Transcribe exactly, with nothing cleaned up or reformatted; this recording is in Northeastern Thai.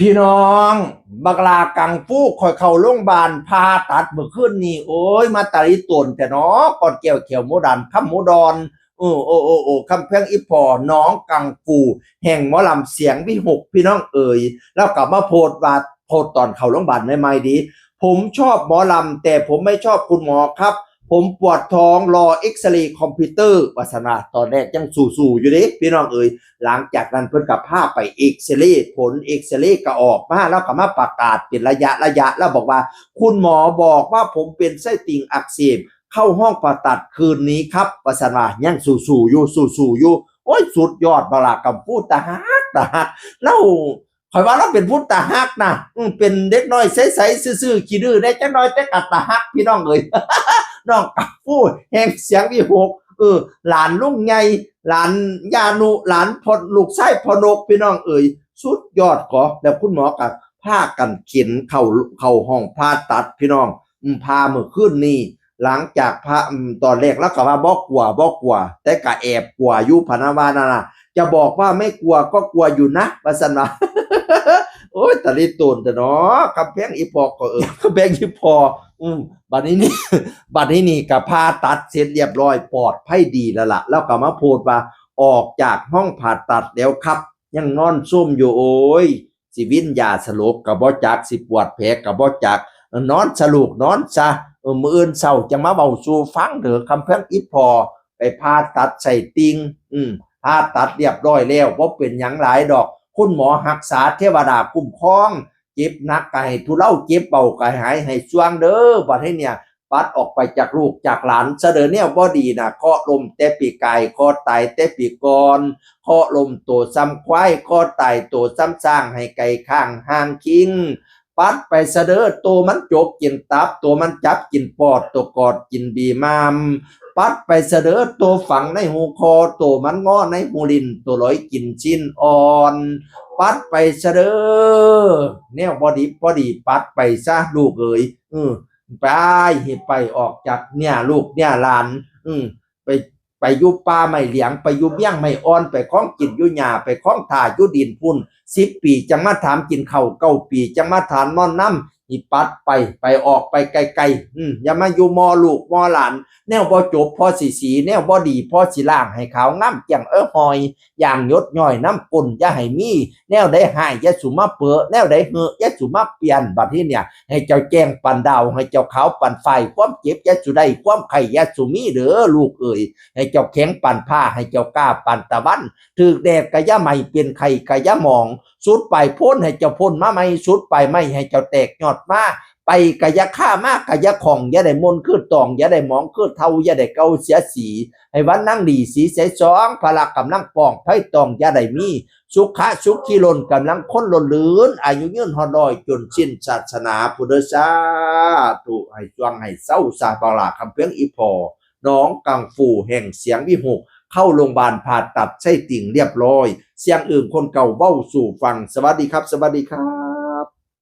พี่น้อง บักหล้ากังฟูข้อยเข้าโรงบาลผ่าตัดมื้อคืนนี้ โอ๊ย มาตะลิตนแท้น้อ ก่อนแก้วแขวหมูดาน คำหมูดอน เออ โอ โอ โอ คำแพงอีพ่อ น้องกังฟู แห่งหมอลำเสียงวิหก พี่น้องเอ๋ย แล้วก็มาโพสต์ว่า โพสต์ตอนเข้าโรงบาลใหม่ๆ ดี ผมชอบหมอลำ แต่ผมไม่ชอบคุณหมอครับ ผมปวดท้อง รอเอกซเรย์คอมพิวเตอร์ ว่าซั่นว่า ตอนแรกยังสู้ๆ อยู่เด้ พี่น้องเอ๋ย หลังจากนั้นเพิ่นก็พาไปเอกซเรย์ ผลเอกซเรย์ก็ออกมา แล้วก็มาประกาศเป็นระยะๆ แล้วบอกว่า คุณหมอบอกว่าผมเป็นไส้ติ่งอักเสบ เข้าห้องผ่าตัดคืนนี้ครับ ว่าซั่นว่า ยังสู้ๆ อยู่ สู้ๆ อยู่ โอ๊ย สุดยอด บักหล้ากังฟู ตาฮัก ตาฮัก แล้ว ข้อยว่าลาวเป็นผู้ตาฮักนะ อืม เป็นเด็กน้อยใสๆ ซื่อๆ ขี้ดื้อแด่จักหน่อย แต่ก็ตาฮัก พี่น้องเอ๋ย น้องกังฟูแห่งเสียงวิหก เออ หลานลุงใหญ่ หลานย่านุ หลานพ่อ ลูกชายพ่อนก พี่น้องเอ๋ย สุดยอดกอ แล้วคุณหมอก็พากันเข็นเข้า เข้าห้องผ่าตัด พี่น้อง อืม ผ่ามื้อคืนนี้ หลังจากผ่า อืม ตอนแรกลาวก็ว่าบ่กลัว บ่กลัว แต่ก็แอบกลัวอยู่ พะนะว่านั่นน่ะ จะบอกว่าไม่กลัวก็กลัวอยู่นะ ว่าซั่นว่า โอ๊ย ตะลิตนแท้น้อ คำแพงอีพ่อก็เออ คำแพงอีพ่อ อืม บัดนี้นี่ บัดนี้นี่ก็ผ่าตัดเสร็จเรียบร้อย ปลอดภัยดีแล้วล่ะ แล้วก็มาโพสต์ว่า ออกจากห้องผ่าตัดแล้วครับ ยังนอนซมอยู่ โอ๊ย สิวินยาสลบก็บ่จัก สิปวดแผลก็บ่จัก นอนซะลูก นอนซะ เออ มื้ออื่นเช้าจั่งมาเว้าสู่ฟังเด้อ คำแพงอีพ่อ ไปผ่าตัดไส้ติ่ง อืม ผ่าตัดเรียบร้อยแล้ว บ่เป็นหยังหลายดอก คุณหมอรักษา เทวดาคุ้มครอง เจ็บหนักก็ให้ทุเลา เจ็บเบาก็ให้หาย ให้ส่วงเด้อ บัดนี้เนี่ย ปัดออกไปจากลูกจากหลานซะเด้อ แนวบ่ดีน่ะ เคราะห์ล้มแต่ปีกาย เคราะห์ตายแต่ปีก่อน เคราะห์ล้มโตส่ำควาย เคราะห์ตายโตส่ำช้าง ให้ไก่ข้างห่างคิง ปัดไปซะเด้อ โตมันจกกินตับ โตมันจับกินปอด โตกอดกินบีมาม ปัดไปซะเด้อ โตฝังในหูคอ โตมันงอในหูลิ้น โตลอยกินชิ้นอ่อน ปัดไปซะเด้อ แนวบ่ดีบ่ดี ปัดไปซะลูกเอ๋ย เออ ไป ให้ไปออกจากเนี่ยลูกเนี่ยหลาน อืม ไป ไปอยู่ป่าไม้เหลียง ไปอยู่เวียงไม้อ่อน ไปคองกินอยู่หญ้า ไปคองถ่าอยู่ดินพุ้น สิบปีจั่งมาถามกินข้าว เก้าปีจั่งมาถามนอนนำ ให้ปัดไป ไปออกไปไกลๆ อืม อย่ามาอยู่มอลูกมอหลาน แนวบ่จบพอสิสี แนวบ่ดีพอสิล้าง ให้ขาวงามแจ่มเอ้อหอย อย่างหยดย้อยน้ำก้นอย่าให้มี แนวใดฮ้ายอย่าสู่มาเปอะ แนวใดเหือะอย่าสู่มาเปลี่ยน บัดนี้เนี่ย ให้เจ้าแจ้งปานดาว ให้เจ้าขาวปานฝ้าย ความเจ็บอย่าสู่ได้ ความไข้อย่าสู่มีเด้อลูกเอ๋ย ให้เจ้าแข็งปานผ้า ให้เจ้ากล้าปานตะวัน ถืกแดดก็อย่าไหม้ เป็นไข้ก็อย่าหมอง สุดปลายพ้นให้เจ้าพ้นมาใหม่ สุดปลายไม้ให้เจ้าแตกยอดมา ไปก็อย่าคา มาก็อย่าข้อง อย่าได้มนคือตอง อย่าได้หมองคือเฒ่า อย่าได้เก่าเสียสี ให้วันนั่งดีสีใสสอง พละกำลังป้องภัยตอง อย่าได้มี สุขะสุขีล้นกำลังคนล้นลื่น อายุยืนฮอดร้อย จนสิ้นศาสนาพุ้นเด้อ สาธุ ให้ส่วงให้เซาซะ บักหล้าคำแพงอีพ่อ น้องกังฟูแห่งเสียงวิหก เข้าโรงบาลผ่าตัดไส้ติ่งเรียบร้อย เสียงอึ่งคนเก่าเว้าสู่ฟัง สวัสดีครับ สวัสดีครับ